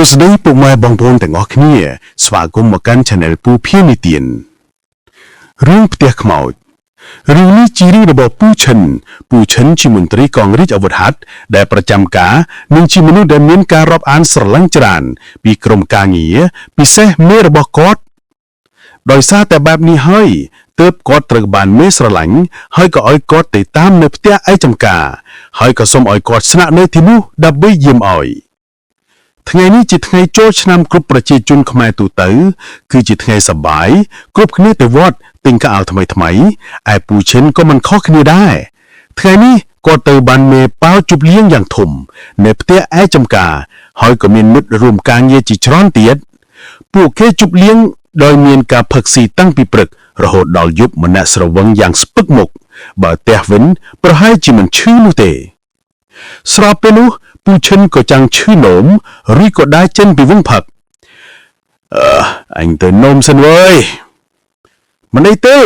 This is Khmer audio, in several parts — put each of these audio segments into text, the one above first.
ួស្តីពុកម៉ែបងប្អូនទាំងអស់គ្នាស្វាគមន៍មកកាន់ Channel ពូភានិទានរឿងផ្ទះខ្មោចរឿងនេះជារឿងរបស់ពូឈិនពូឈិនជាមន្ត្រីកងរាជអាវុធហត្ថដែលប្រចាំការនិងជាមនុស្សដែលមានការរាប់អានស្រឡាញ់ច្រើនពីក្រុមការងារពិសេសមេរបស់គាត់ដោយសារតែបែបនេះហើយទើបគាត់ត្រូវបានមេស្រឡាញ់ហើយក៏ឲ្យគាត់ទៅតាមនៅផ្ទះឯចំការហើយក៏សូមឲ្យគាត់ស្នាក់នៅទីនោះដើម្បីយាមឲ្យ ថ្ងៃនេះជាថ្ងៃចូលឆ្នាំគ្រប់ប្រជាជនខ្មែរទូទៅគឺជាថ្ងៃសប្បាយគ្រប់គ្នាទៅវត្តទិញខោអាវថ្មីថ្មីឯពូឈិនក៏មិនខុសគ្នាដែរថ្ងៃនេះគាត់ទៅបានមេប៉ាវជប់លៀងយ៉ាងធំនៅផ្ទះឯចំការហើយក៏មានមិត្តរួមការងារជាច្រើនទៀតពួកគេជប់លៀងដោយមានការផឹកស៊ីតាំងពីព្រឹករហូតដល់យប់ម្នាក់ស្រវឹងយ៉ាងស្ពឹកមុខបើផ្ទះវិញប្រហែលជាមិនឈឺនោះទេ ស្របពេលនោះពូឈិនក៏ចាំងឈឺនោមឬក៏ដើរចេញពីវងផឹកអឺអញទៅនោមសិនវើយមិនអីទេ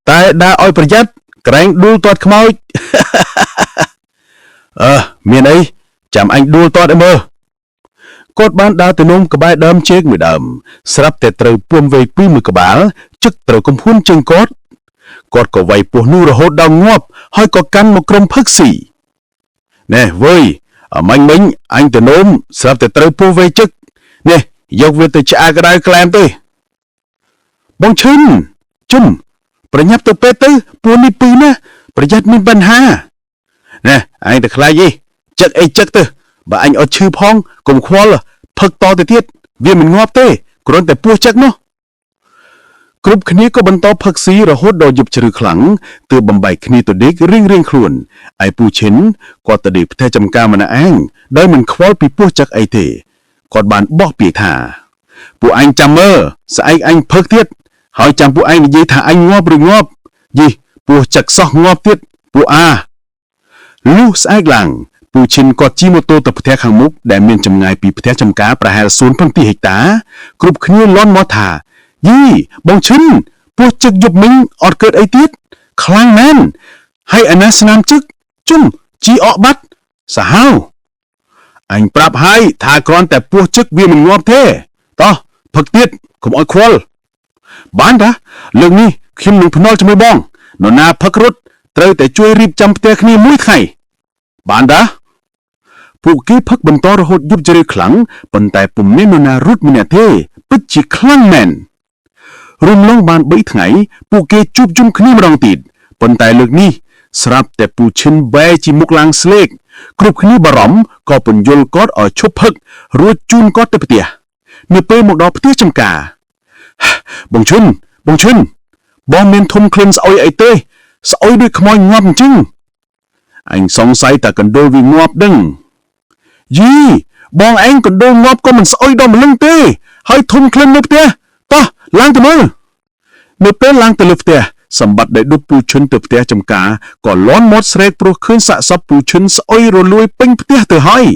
តែដើរឲ្យប្រយ័ត្នក្រែងដួលទាត់ខ្មោច អឺមានអីចាំអញដួលទាត់ឲ្យមើលគាត់បានដើរទៅនោមក្បែរដើមជែកមួយដើមស្រាប់តែត្រូវពួមវែកពីមួយក្បាលចឹកត្រូវកំភួនជើងគាត់គាត់ក៏វាយពោះនោះរហូតដល់ងាប់ហើយក៏កាន់មកក្រុមផឹកស៊ី ណែវើយអមាញ់មិញអញទៅនោមស្រាប់តែត្រូវពោះវែកចឹកនេះយកវាទៅឆ្អាក្តៅក្លែមទេបងឈិនជុំប្រញាប់ទៅពេទ្យទៅពួននេះពីរណាប្រយ័ត្នមានបញ្ហាណែអញទៅខ្លាចអីចឹកអីចឹកទៅបើអញអត់ឈឺផងកុំខ្វល់ផឹកតទៅទៀតវាមិនងាប់ទេគ្រាន់តែពោះចឹកនោះ គ្រប់គ្នាក៏បន្តផឹកស៊ីរហូតដល់យប់ជ្រៅខ្លាំងទើបបំបែកគ្នាទៅដេករៀងៗខ្លួនឯពូឈិនគាត់ទៅដេកផ្ទះចំការម្នាក់ឯងដោយមិនខ្វល់ពីពោះចឹកអីទេគាត់បានបោះពាក្យថាពួកអញចាំមើលស្អែកអញផឹកទៀតហើយចាំពួកឯងនិយាយថាអញងាប់ឬងាប់យីពោះចឹកសោះងាប់ទៀតពួកអាលុះស្អែកឡើងពូឈិនគាត់ជិះម៉ូតូទៅផ្ទះខាងមុខដែលមានចម្ងាយពីផ្ទះចំការប្រហែល0.2ហិកតាគ្រប់គ្នាលន់មកថា យីបងឈិនពោះចឹកយប់មិញអត់កើតអីទៀតខ្លាំងមែនហើយអាណាស្នាមចឹកជុំជីអកបាត់សាហាវអញប្រាប់ហើយថាគ្រាន់តែពោះចឹកវាមិនងាប់ទេតោះផឹកទៀតកុំឲ្យខ្វល់បានតាលើកនេះខ្ញុំនឹងភ្នាល់ជាមួយបងនរណាផឹករត់ត្រូវតែជួយរៀបចំផ្ទះគ្នាមួយថ្ងៃបានតាពួកគេផឹកបន្តរហូតយប់ជ្រៅខ្លាំងប៉ុន្តែពុំមាននរណារត់ម្នាក់ទេពិតជាខ្លាំងមែន រំលងបាន3ថ្ងៃពួកគេជួបជុំគ្នាម្ដងទៀតប៉ុន្តែលើកនេះស្រាប់តែពូឈិនបែរជាមុខឡើងស្លេកគ្រប់គ្នាបារម្ភក៏ពន្យល់គាត់ឲ្យឈប់ផឹករួចជូនគាត់ទៅផ្ទះនៅពេលមកដល់ផ្ទះចំការបងឈិនបងឈិនបងមានធំក្លិនស្អុយអីទេស្អុយដូចខ្មោចងាប់អញ្ចឹងអញសង្ស័យតែកណ្ដុរវាងាប់ដឹងយីបងឯងកណ្ដុរងាប់ក៏មិនស្អុយដល់ម្លឹងទេហើយធំក្លិននៅផ្ទះតោះឡើងទៅមើល នៅពេលឡើងទៅលើផ្ទះសម្បត្តិដែលដប់ពូឈិនទៅផ្ទះចំការក៏លន់មាត់ស្រែកព្រោះឃើញសាកសពពូឈិនស្អុយរលួយពេញផ្ទះទៅហើយ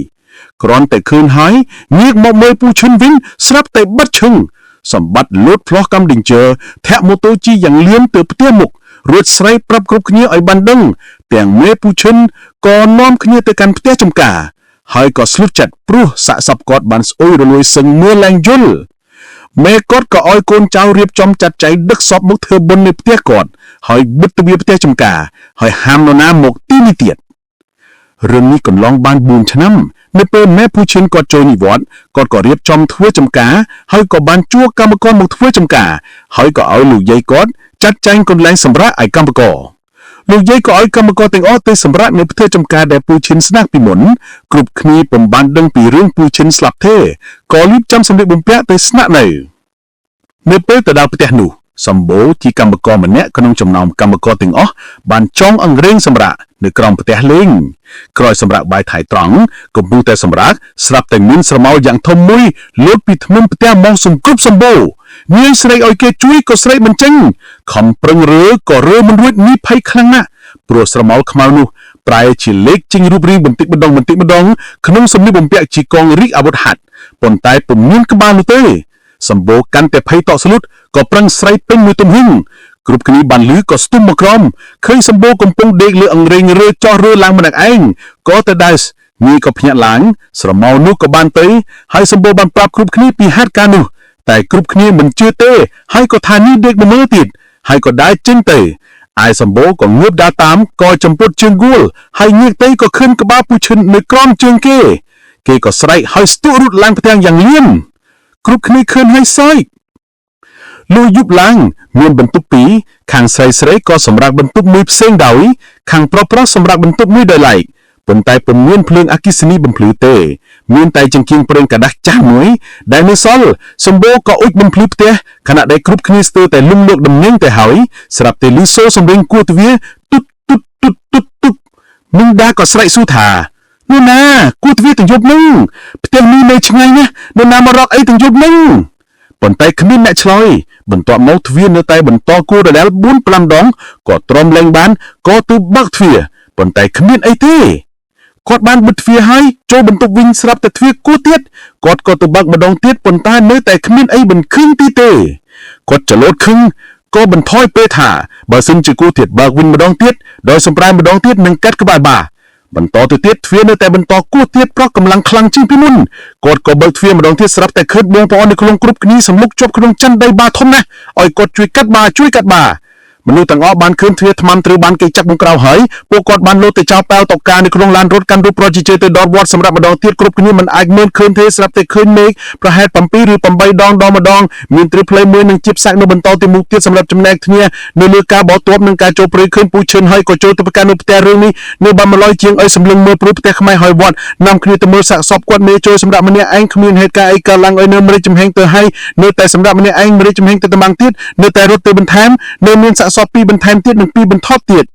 គ្រាន់តែឃើញហើយងាកមកមើលពូឈិនវិញស្រាប់តែបិទឈឹងសម្បត្តិលោតផ្លោះកំឌិញជើធាក់ម៉ូតូជិះយ៉ាងលឿនទៅផ្ទះមុខរួចស្រែកប្រាប់គ្រប់គ្នាឲ្យបានដឹងទាំងមេពូឈិនក៏នាំគ្នាទៅកាន់ផ្ទះចំការហើយក៏ស្លុតចិត្តព្រោះសាកសពគាត់បានស្អុយរលួយសឹងមើលឡើងយល់ មេគាត់ក៏ឲ្យកូនចៅរៀបចំចាត់ចែងដឹកសពមកធ្វើបុណ្យនៅផ្ទះគាត់ហើយបិទទ្វារផ្ទះចំការហើយហាមនរណាមកទីនេះទៀតរឿងនេះកន្លងបាន4ឆ្នាំនៅពេលមេពូឈិនគាត់ចូលនិវត្តន៍គាត់ក៏រៀបចំធ្វើចំការហើយក៏បានជួលកម្មករមកធ្វើចំការហើយក៏ឲ្យលោកយាយគាត់ចាត់ចែងកន្លែងសម្រាប់ឲ្យកម្មករលោកយាយក៏ឲ្យកម្មករទាំងអស់ទៅសម្រាប់នៅផ្ទះចំការដែលពូឈិនស្នាក់ពីមុនគ្រប់គ្នាពុំបានដឹងពីរឿងពូឈិនស្លាប់ទេក៏រៀបចំសម្លៀកបំពាក់ទៅស្នាក់នៅ នៅពេលទៅដល់ផ្ទះនោះសម្បូរជាកម្មករម្នាក់ក្នុងចំណោមកម្មករទាំងអស់បានចងអង្រែងសម្រាប់នៅក្រោមផ្ទះលេងក្រោយសម្រាប់បាយថៃត្រង់កំពុងតែសម្រាប់ស្រាប់តែមានស្រមោលយ៉ាងធំមួយលោតពីធ្មេញផ្ទះមកសង្គ្រប់សម្បូរនាយស្រែកឲ្យគេជួយក៏ស្រែកមិនចេញខំប្រឹងរើក៏រើមិនរួចនេះភ័យខ្លាំងណាស់ព្រោះស្រមោលខ្មៅនោះប្រែជាលេខចេញរូបរាងបន្តិចម្ដងបន្តិចម្ដងក្នុងសម្លៀកបំពាក់ជាកងរាជអាវុធហត្ថប៉ុន្តែពុំមានក្បាលនោះទេ សម្បូរកាន់តែភ័យតក់ស្លុតក៏ប្រឹងស្រែកពេញមួយទំហឹងគ្រប់គ្នាបានលឺក៏ស្ទុំមកក្រមឃើញសម្បូរកំពុងដេកលើអង្រែងរើចោះរើឡើងម្នាក់ឯងក៏ទៅដើរ ញីក៏ភ្ញាក់ឡើងស្រមោលនោះក៏បានទៅហើយសម្បូរបានប្រាប់គ្រប់គ្នាពីហេតុការណ៍នោះតែគ្រប់គ្នាមិនជឿទេហើយក៏ថាញីដេកមិនមើលទៀតហើយក៏ដើរចេញទៅឯសម្បូរក៏ងើបដើរតាមក៏ចំពុតជើងគួលហើយងាកទៅក៏ឃើញក្បាលពូឈិននៅក្រោមជើងគេគេក៏ស្រែកហើយស្ទុះរត់ឡើងផ្ទាំងយ៉ាងលឿនគ្រប់គ្នាឃើញហើយសើចលុះយប់ឡើងមានបន្ទប់ពីរខាងស្រីស្រីក៏សម្រាប់បន្ទប់មួយផ្សេងដោយខាងប្រុសប្រុសសម្រាប់បន្ទប់មួយដោយឡែកប៉ុន្តែពុំមានភ្លើងអគ្គិសនីបំភ្លឺទេមានតែចង្គៀងប្រេងក្រដាសចាស់មួយដែលនៅសល់សម្បូរក៏អុជបំភ្លឺផ្ទះខណៈដែលគ្រប់គ្នាស្ទើរតែលំលក់ដំណេងទៅហើយស្រាប់តែលឺសូរសំឡេងគោះទ្វារទុតទុតទុតទុតទុតមីងដាក៏ស្រែកស៊ូថានោះណាគោះទ្វារទាំងយប់នឹងផ្ទះនេះនៅឆ្ងាយណាស់នរណាមករកអីទាំងយប់នឹងប៉ុន្តែគ្មានអ្នកឆ្លើយបន្ទាប់មកទ្វារនៅតែបន្តគួរដដែល4 5ដងក៏ទ្រាំលែងបានក៏ទៅបើកទ្វារប៉ុន្តែគ្មានអីទេគាត់បានបិទទ្វារហើយចូលបន្ទប់វិញស្រាប់តែទ្វារគួរទៀតគាត់ក៏ទៅបើកម្ដងទៀតប៉ុន្តែនៅតែគ្មានអីមិនឃើញទីទេគាត់ចលោតខឹងក៏បន្ថយពេលថាបើសិនជាគូទៀតបើកវិញម្ដងទៀតដោយសម្ប្រាយម្ដងទៀតនឹងកាត់ក្បាលបាបន្តទៅទៀតទ្វារនៅតែបន្តគោះទៀតប្រោះកម្លាំងខ្លាំងជាងពីមុនគាត់ក៏បើកទ្វារម្ដងទៀតស្រាប់តែឃើញបងប្អូននៅក្នុងគ្រប់គ្នាសម្លុកជាប់ក្នុងចិនដីបាធំណាស់ឲ្យគាត់ជួយកាត់បាជួយកាត់បាមនុស្សទាំងអស់បានឃើញទ្វារថ្មត្រូវបានគេចាប់បង្ក្រៅហើយពួកគាត់បានលោតទៅចោលប៉ែលតកានៅក្នុងឡានរត់កាន់រូបប្រជាជ័យទៅដល់វត្តសម្រាប់ម្ដងទៀតគ្រប់គ្នាមិនអាចមើលឃើញទេស្រាប់តែឃើញមេឃប្រហែល7ឬ8ដងដល់ម្ដងមានទ្រីផ្លេមួយនឹងជីបសាក់នៅបន្តទៅមុខទៀតសម្រាប់ចំណែកគ្នានៅលើការបោទបនឹងការចូលព្រៃឃើញពូឈិនហើយក៏ចូលទៅប្រកាន់នៅផ្ទះរឿងនេះនៅបានម្លយជាងឲ្យសម្លឹងមើលព្រោះផ្ទះខ្មែរហើយវត្តនាំគ្នាទៅមើលសាកសពគាត់មេចូលសម្រាប់ម្នាក់ឯងគ្មានហេតុការណ៍អីកើតឡើងឲ្យនៅម្រេចចំហេងទៅហើយនៅតែសម្រាប់ម្នាក់ឯងម្រេចចំហេងទៅតំបាំងទៀតនៅតែរត់ទៅបន្ថែមនៅមានសាកសពពីរបន្ថែមទៀតនិងពីរបន្ថតទៀត